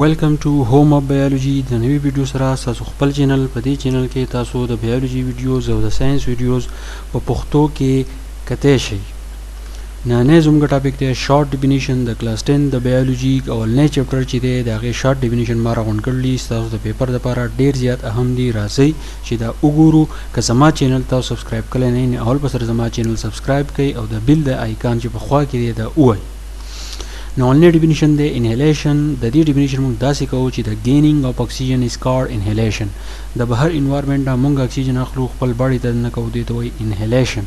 Welcome to Home of Biology. د نوې ویډیو سره تاسو خپل چینل. په دې چینل کې تاسو د بیولوژي videos او د science videos په پښتو کې کتی شئ. نننی زموږ topic دی short definition د کلاس 10 د بیولوژي اولنی chapter چې دی، د هغې short definition ما راغونډ کړلی، ستاسو د paper دپاره ډېر زیات اهم دي. راځئ چې دا وګورو. که زما چینل تاسو subscribe کړی نه، نو اول په سره زما چینل subscribe کړئ او د bell د icon چې په خوا کې دی، دا ووایئ. نو اولنی definition دی inhalation. د دې definition موږ داسې کوو چې the gaining of oxygen is called inhalation. د بهر environment نه موږ اکسیجن اخلو، خپل body ته دننه کوو، دې ته وایي inhalation.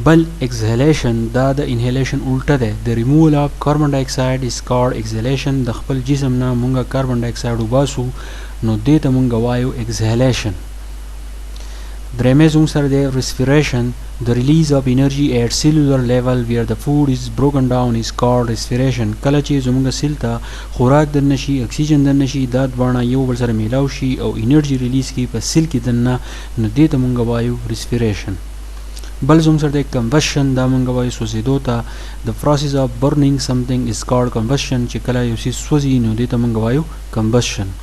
بل exhalation، دا د inhalation الټه ده. د ریموول اف کاربن ډای اکساید is called exhalation. د خپل جسم نه موږ کاربن ډای اکساید وباسو، نو دې ته موږ وایو exhalation. درېمې زموږ سره دی respiration. The release of energy at cellular level where the food is broken down is called respiration. کله چې زموږ cell ته خوراک دننه شي، اکسیجن دننه شي، دا دواړه یو بل سره میلاو شي او انرژي release کړي په cell کې دننه، نو دې ته مونږ وایو respiration. بل زموږ سره دی combustion. دا مونږ وایو سوځېدو ته. The process of burning something is called combustion. چې کله یو څیز سوځي، نو دې ته مونږ وایو combustion.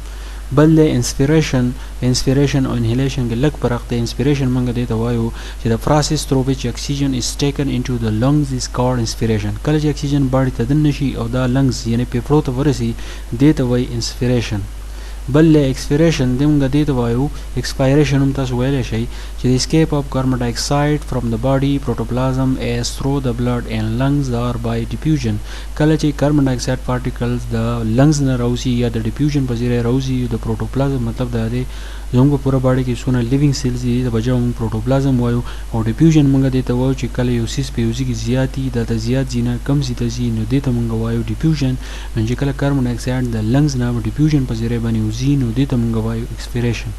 بل دی inspiration. Inspiration او inhalation کې لږ فرق دی. Inspiration مونږ دې ته وایو چې the process through which oxygen is taken into the lungs is called inspiration. کله چې اکسیجن body ته دننه شي او دا lungs یعنی پیپړو ته ورسي، دې ته وایي inspiration. بل له expiration دی، مونږ دې ته وایو expiration هم تاسو ویلی شئ، چې the escape of carbon dioxide from the body protoplasm as through the blood and lungs or by diffusion. کله چې carbon dioxide particles د lungs نه راوځي یا د diffusion په ذریعه راوځي د پروتوپلازم، مطلب دا دی زموږ په پوره body کې څونه living cells دي، د بجا موږ پروتوپلازم وایو. او diffusion موږ دې ته وایو چې کله یو څیز په یو ځای کې زیات وي، دا ته زیات ځي نه کم ځای ته ځي، نو دې ته موږ وایو diffusion. نو چې کله کاربن ډای اکساید د lungs نه diffusion په ذریعه باندې وځي، نو دې ته موږ وایو expiration.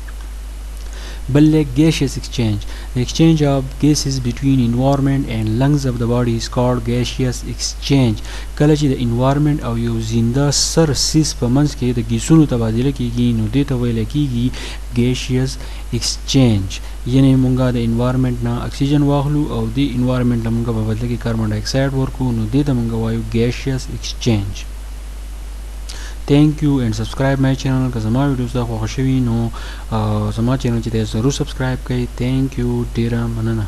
بل gaseous exchange. The exchange of gases between environment and lungs of the body is called gaseous exchange. کله چې د environment او یو زنده سر څیز په منځ کې د ګیسونو تبادله کیږي، نو دې ته ویل کیږي gaseous exchange. یعنی مونږه د environment نه اکسیجن واخلو او د environment له مونږه په بدله کې کاربن ډای اکساید ورکو، نو دې ته مونږ وایو gaseous exchange. Thank you and subscribe my channel. که زما ویډیوز دا خوښ شوي، نو زما چینل چې دی ضرور subscribe کړئ. Thank you، ډیره مننه.